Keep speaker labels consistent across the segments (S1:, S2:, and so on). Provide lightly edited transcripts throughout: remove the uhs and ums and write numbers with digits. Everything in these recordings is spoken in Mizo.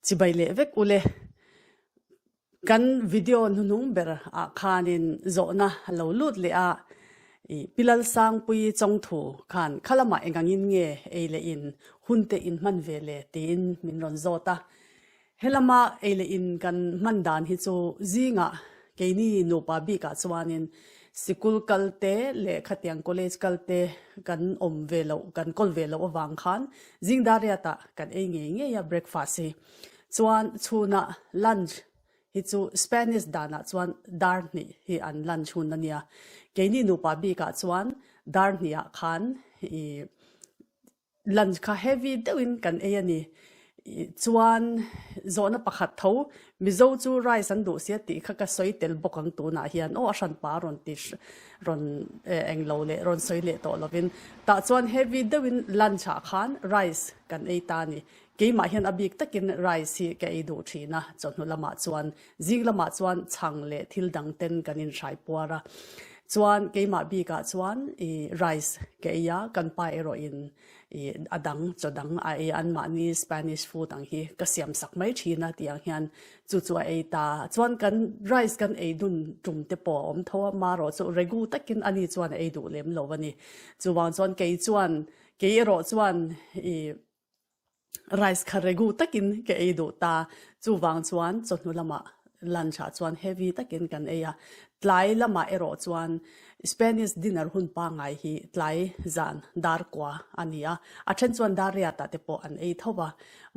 S1: Chibai leh vek ule. Kan video hnuhnung ber ah khanin zawhna a lo lut leh a, i Pi Lalsangpuii chawngthu khan khalamah engangin nge ei leh in hun te in hman ve le tiin min rawn zawt a. Helama ei leh in kan hman dan hi chu zingah keini nupa bikah chuanin sikul kal te leh khatiang college kal te kan awm ve loh kan kawl ve loh avang khan zing dariatah kan ei ngei ngei a breakfast hi. Chuan chhunah lunch hi chu Spanish danah chuan dar hnih hi an lunch hun a nia. Keini nupa bikah chuan dar hnihah khan ih lunch kha heavy deuhin kan ei a ni. Chuan zawhna pakhat tho Mizo chu rice an duh sia tih kha ka sawi tel bawk ang tunah hian aw a hranpa rawn ti rawn englo leh rawn sawi leh tawh lovin tah chuan heavy deuhin lunch ah khan rice kan ei ta a ni. Keimah hian a bik takin rice hi ka ei duh thin a, chawhnu lamah chuan zing lamah chuan chhang leh thil dang ten kan inhrai puar a. Chuan keimah bikah chuan i rice ka ei a, kan pa erawhin i a dang chaw dang a ei a, anmahni Spanish food ang hi ka siam sak mai thin a tih ang hian chu chu a ei ta. Chuan kan rice kan ei dun tum te pawh a awm tho a, marawh chu regu takin ani chuan a ei duh lem lo a ni. Chuvang chuan kei chuan kei erawh chuan i Rice kha regu takin ka ei duh ta. Chuvang chuan chawhnu lamah lunch ah chuan heavy takin kan ei a. Tlai lamah erawh chuan Spanish dinner hun pangngai hi tlai zan dar kua a ni a. A then chuan dar riat ah te pawh an ei tho va.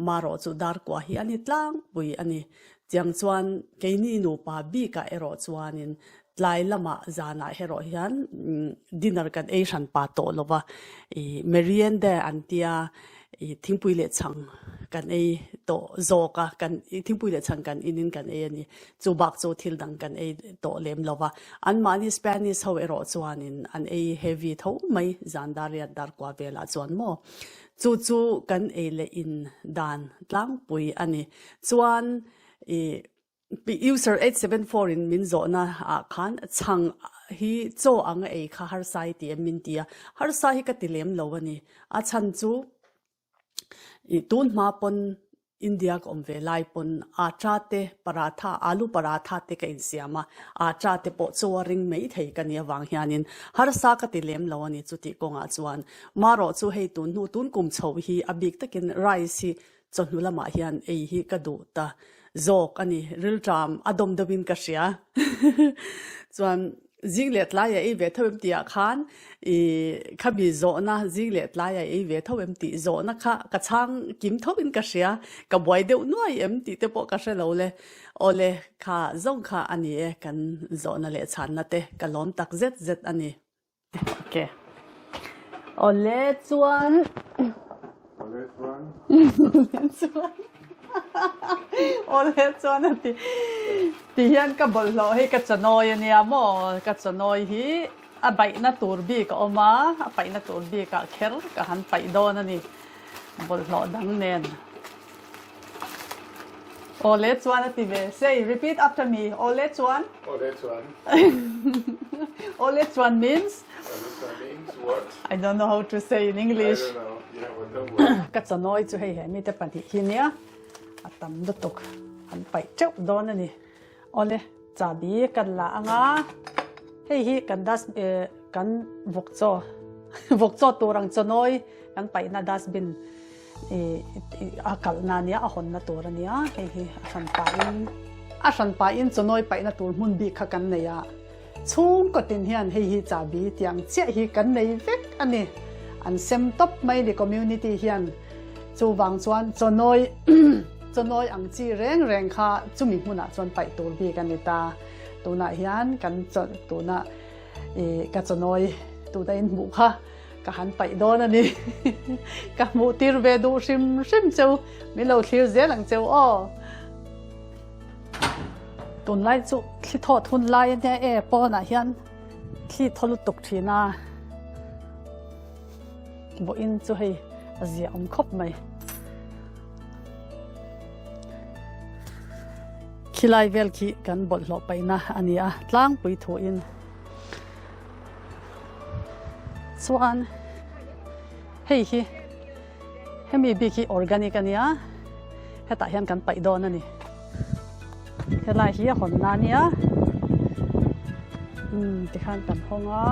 S1: Marawh chu dar kua hi a ni tlangpui a ni. Chiang chuan keini nupa bikah erawh chuanin tlai lamah zanah erawh hian dinner kan ei hran pa tawh lo va, ih merienda an tia ih thingpui leh chhang kan ei tawh zawk a, kan thingpui leh chhang kan inin kan ei a ni. Chu bak chu thil dang kan ei tawh lem lo va. Anmahni Spanish ho erawh chuanin an ei heavy tho mai zan dar riat dar kua velah chuan maw. Chu chu kan ei leh in dan tlangpui a ni. Chuan ih User 874 in min zawhna ah khan chhang hi chaw ang a ei kha harsa i ti em min ti a, harsa hi ka ti lem lo a ni. A chhan chu ih tun hma pawn India ka awm ve lai pawn atta te paratha alu paratha te ka insiam a, atta te pawh chaw a ring mai thei ka nih avang hianin harsa ka ti lem lo a ni chutih kawngah chuan. Marawh chu hei tun hnu tun kum chho hi a bik takin rice hi Chawhnu lamah hian ei hi ka duh ta zawk a ni, rilṭam a dawm deuhin ka hria. Chuan zing leh tlai a ei ve tho em tihah khan i khami zawhna zing leh tlai a ei ve tho em tih zawhna kha ka chhang kim thoin ka hria, ka buai deuh nuai em tih te pawh ka hre lo le. Awle kha zawng kha a ni e, kan zawhna leh chhanna te ka lawm tak zet zet a ni. Ok. Awle chuan.
S2: Awle chuan.
S1: Awle chuan. Awle chuan a ti. Ti hian ka bawlhhlawh hei ka chanawi a nia maw? Ka chanawi hi a baihna tur bik a awm a, a paihna tur bikah kher ka han paih dawn a ni. Bawlhhlawh dang nen. Awle chuan a ti ve. Say, repeat after me. Awle chuan.
S2: Awle chuan.
S1: Awle chuan means?
S2: Awle chuan means what?
S1: I don't know how to say in English.
S2: I don't know. Yeah, what the word?
S1: Ka chanawi chu hei he mite pahnih hi nia. A tam lutuk. An paih teuh dawn a ni. Awle, chahbi kan la anga. Hei hi kan dust kan vawk chaw vawk chaw tur ang chanawi kan paihna dustbin a kalhna ania a hawnna tur ania hei hi a hran pahin a hran pahin chawnawi paihna tur hmun bik kha kan nei a chhungkaw tin hian hei hi chahbi tiang chiah hi kan nei vek a ni an sem tawp mai ni community hian chuvang chuan chawnawi chawnawi ang chi reng reng kha chumi hmunah chuan paih tur bik a ni ta tunah hian kan tuna ka chawnawi tuna in hmuh kha Ka han paih dawn a ni. Ka hmuh tir ve duh hrim hrim cheu. Min lo thlir zel ang cheu aw. Tunlai chu thli thawt hun lai a nia e pawnah hian thli thaw lutuk thin a. Vawiin chu hei a zia awm khawp mai. Khilai vel khi kan bawlhhlawh paihna a ni a tlangpui thuin. Chuan hei hi hemi bik hi organic a nia. Hetah hian kan paih dawn a ni. Helai hi a hawn na nia. Umm tikhan kan hawng a.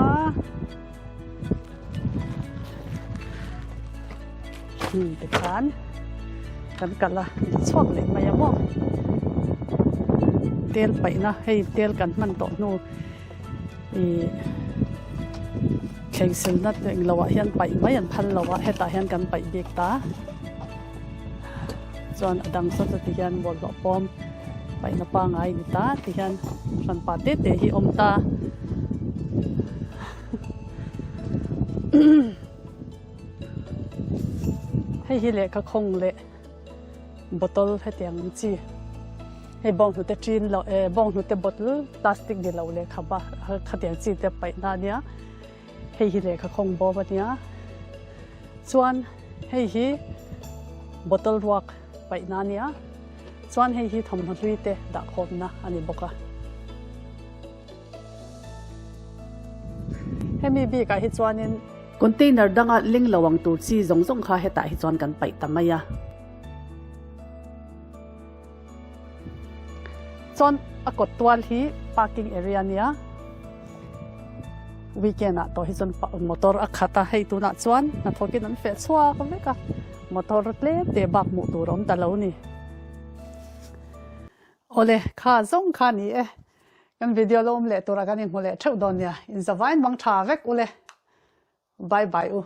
S1: Umm tikhan kan kal a chhuak leh mai a maw. Tel paihna hei tel kan hman tawh hnu ih thlengsilna te englo ah hian paih mai an phal lo a hetah hian kan paih bik ta. Chuan a dang saw chu tihian bawlhhlawh pawm paihna pangai ni ta tihian hranpa te te hi awm ta. Hei hi lehkha khawng leh bottle hetiang ang chi hei bawnghnute ṭin loh eh bawnghnute bottle plastic ni lo lehkha ba khatiang chi te paihna a nia hei hi lehkha khawng bawm a nia. Chuan hei hi bottle ruak paihna a nia, chuan hei hi thawmhnaw hlui te dahkhawmna a ni bawk a. Hemi bikah hi chuanin. Container danga leng lo ang tur chi zawng zawng kha hetah hi chuan kan paih ta mai a. Chuan a kawt tual hi parking area a nia, weekend ah tawh hi chuan motor a khat a, hei tunah chuan hnathawkin an feh chhuak vek a, motor tlem te bak hmuh tur a awm ta lo ni. Awle, kha zawng kha ni e, kan video lo awm leh turah kan inhmu leh theuh dawn nia, inzavain mang tha vek ule, bye bye u.